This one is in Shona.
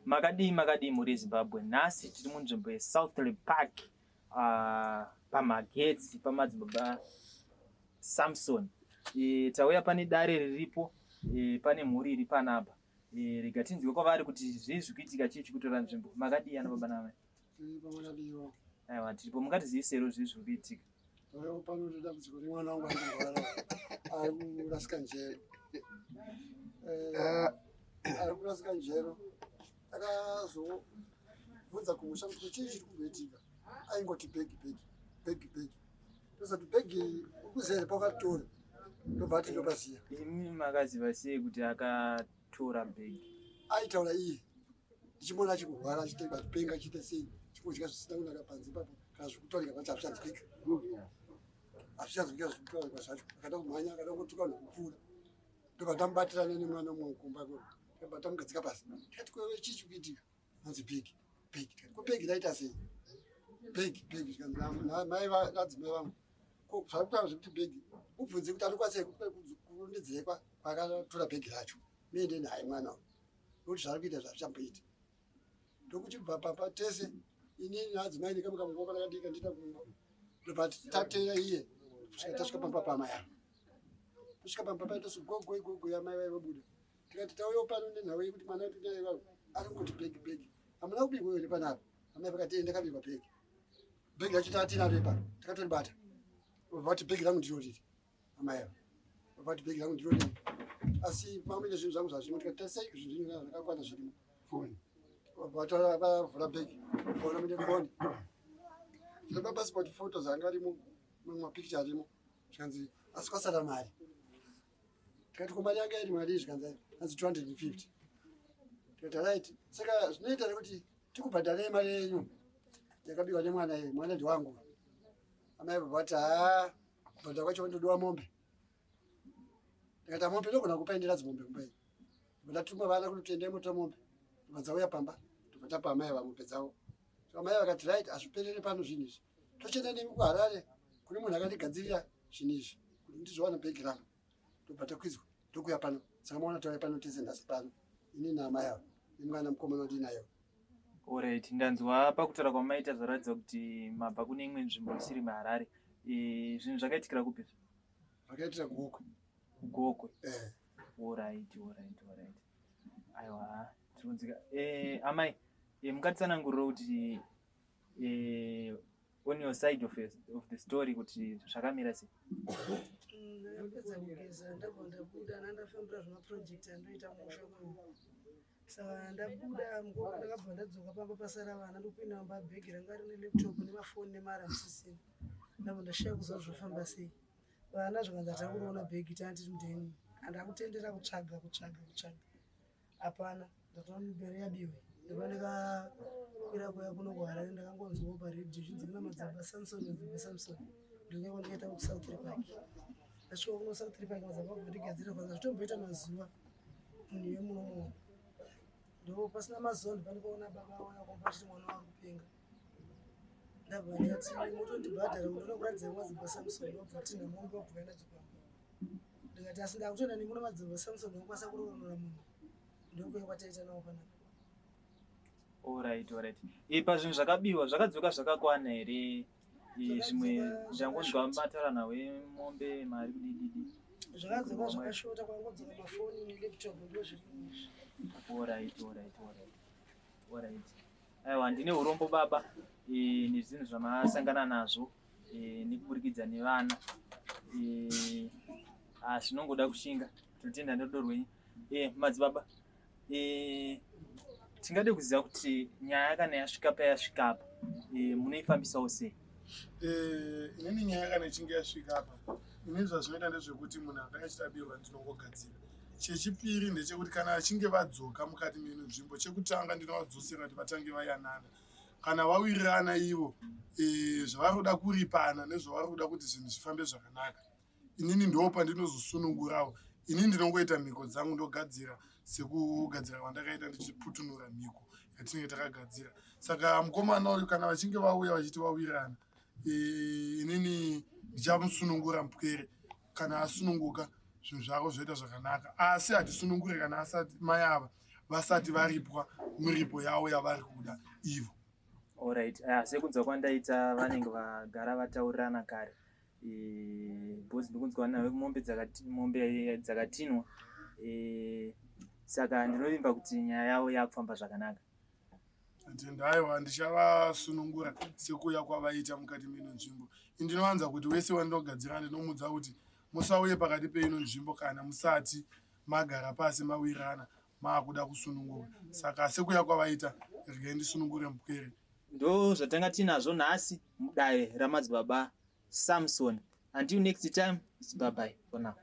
Makadii makadii mhuri yeZimbabwe, nhasi tiri munzvimbo yeSouthlea Park pamagetsi pamadzibaba Samson. Tauya pane dare riripo, pane mhuri iri panapa. Rega tinzwe kwavari kuti zvii zviri kuitika, chii chiri kutora nzvimbo. Makadii ana baba naamai? Tiripo, makadiwa? Aiwa, tiripo. Mungatizivisewo zvii zviri kuitika? Tauya pano nedambudziko remwana wangu ari kurwara, ari kurasika njere. Ari kurasika njere. Akazobvunza kumusha kuti chii chiri kumboitika, aingoti bhegi, bhegi, bhegi, bhegi. Tozoti bhegi ukuziva here pawakatora? Ndobva ati ndopaziva. Imi makaziva sei kuti akatora bhegi? Aitaura iye, ndichimuona achikurwara, achiita achipenga, achiita sei, achikudya zvisina kunaka panze ipapo, kana zvekutaurika zvacho hazvichanzwika, hazvichanzwika zvekutaurika zvacho. Akada kumhanya, akada kungotuka vanhu kupfuura. Ndobva tamubatirana nemwana mumwe kumba kweko, ndobva tamugadzika pasi. Tikati, "Kwewe, chii chiri kuitika?" Hanzi bhegi, bhegi. Tikati, "Ko bhegi raita sei?" Bhegi, bhegi. Zvikanzi mai nadzimai vangu, ko zvari kutaura zvekuti bhegi, ubvunze kuti anokwanisa kurondedzekwa kwaakatora bhegi racho, muende naye mwana uyu, nokuti zvaari kuita zvazvichamboita. Ndokuchibva papa tese, inini naadzimai nekamwe kamukoko kakadika ndiita kumba, ndobva tateera iye kusvika tasvika pamba pamai ava. Tosvika pamba paita gogo, gogo yamai vaivabuda. Tikati, "Tauyawo pano nenhau yekuti mwana wedu naye ari kungoti bhegi, bhegi. Hamuna kubirwa here panapa?" Amai vakati, "Ndakabirwa bhegi." Bhegi racho tatinaro ipano, takatoribata. Vati, "Bhegi rangu ndiro riri." Amai ava vati, "Bhegi rangu ndiro riri, asi mamwe nezvinhu zvangu zvazvimo." Tikati, "Tarisai zvinhu zvinhu zvakakwana zvirimo." Foni vatora, vavhura bhegi, vaona mune foni, zvemapassport photos anga arimo, mamwe mapikicha arimo. Zvikanzi, "Asi kwasara mari." Tikati, "Ko mari yanga iri mari?" Zvikanzi, hanzi 250. Tikati, "Right, saka zvinoita nekuti tikubhadharei mari yenyu yakabiwa nemwana iye, mwana ndiwangu." Amai baba vati, "Haa, kubhadhara kwacho ndodiwa mombe." Ndikati, "Mombe ndogona kupa endera dzimombe kumba iyi." Ndatuma vana kuti tiendei motora mombe. Ndobva dzauya pamba, ndobva tapa amai ava mombe dzavo. So amai vakati, "Right, hazviperere pano zvinhu izvi, tochienda nemi kuHarare kune munhu akandigadzirira zvinhu izvi kuti ndizowana bhegi rangu." Ndobva takwidzwa, ndokuya pano. Saka maona tauya pano tese nhasi pano, ini naamai ava nemwana mukomana wandinayo. Alright, ndanzwa pakutaura kwamaita zvaratidza kuti mabva kune imwe nzvimbo isiri muHarare. Zvinhu zvakaitikira kupi? Zvakaitira kuGokwe. Gokwe? Eh. Alright. Aiwa, tirikunzika. Amai, mungatitsanangurire kuti on your side of the story kuti zvakamira sei? Ndapedza kugeza, ndabva ndabuda, ndandafambira zvemaproject andoita musha muno. Saka ndabuda mukoko, ndakabva ndadzoka pamba pasara vana. Ndokupinda mumba, bhegi ranga rine laptop nemafoni nemari hamusisina. Ndabva ndashaya kuziva kuti zvofamba sei. Vana zvikanzi, "Hatakuroona bhegi, tanga tiri mudheni." Handakutendera kutsvaga, kutsvaga, kutsvaga, hapana. Ndatoona mberi yabiwe. Ndobva ndikakwira kuya kuno kuHarare. Ndakangonzwawo paredhiyo chinzi kuna Madzibaba Samson, Madzibaba Samson. Ndouya kwandikaita kuSouthlea Park. Ndasvika kuno Southlea Park, madzibaba vandigadzira. Kwanza zvitomboita mazuva munhu yemunomuona, ndo pasina mazuva ndopandikaona baba vauya kumba vachiti mwana wari kupenga. Ndabva ndati, "Motondibhadhara, ndoda kuratidza Madzibaba Samson." Vabva vati namombe, vabva vaenda dzopamba. Ndikati, "Asi ndakutoenda nemuno Madzibaba Samson, vanokwanisa kuroronora munhu." Ndokuya kwataita nawo panapa. Alright. Pazvinhu zvakabiwa, zvakadzoka zvakakwana here? Zvimwe ndangonzwa mataura nawo emombe, mari, kudididi. Zvakadzoka zvakashota, kwangodzoka mafoni nelaptop, ndo zviri izvi. Alright. Aiwa, ndine urombo baba, nezvinhu zvamasangana nazvo nekuburikidza nevana. Zvinongoda kushinga. Tinotenda nerudo rwenyu. Madzibaba, tingade kuziva kuti nyaya kana yasvika payasvika apa, munoifambisawo sei? Inini nyaya kana ichinge yasvika apa, inini zvazvinoita ndezvekuti munhu akanga achitabirwa ndinongogadzira. Chechipiri ndechekuti kana achinge vadzoka mukati meno nzvimbo, chekutanga ndinovadzosera kuti vatange vayanana. Kana vawirirana ivo zvavari kuda kuripana nezvavari kuda kuti zvinhu zvifambe zvakanaka, inini ndo pandinozosunungurawo. Inini ndinongoita mhiko dzangu, ndogadzira sekugadzira kwandakaita, ndichiputunura mhiko yatinenge takagadzira. Saka mukomana uyu, kana vachinge vauya vachiti vawirirana, inini ndichamusunungura mupwere. Kana asununguka, zvinhu zvako zvoita zvakanaka, asi hatisunungure kana asati mai ava. vasati varipwa muripo yavo yavari kuda ivo. Alright, sekunzwa kwandaita vanenge vagara vataurirana kare, because ndikunzwa nawe mombe dzakatinwa, saka ndinovimba kuti nyaya yavo yakufamba zvakanaka. Atenda, aiwa, ndichavasunungura sekuuya kwavaita mukati meno nzvimbo. Indinowanza kuti wese wandinogadzira ndinomudza kuti musauye pakati peino nzvimbo kana musati magara pasi mawirirana maakuda kusunungura. Saka sekuuya kwavaita, regai ndisunungure mupwere. Ndo zvatanga tinazvo nhasi mudare ramadzibaba Samson. Until next time, it's bye bye for now.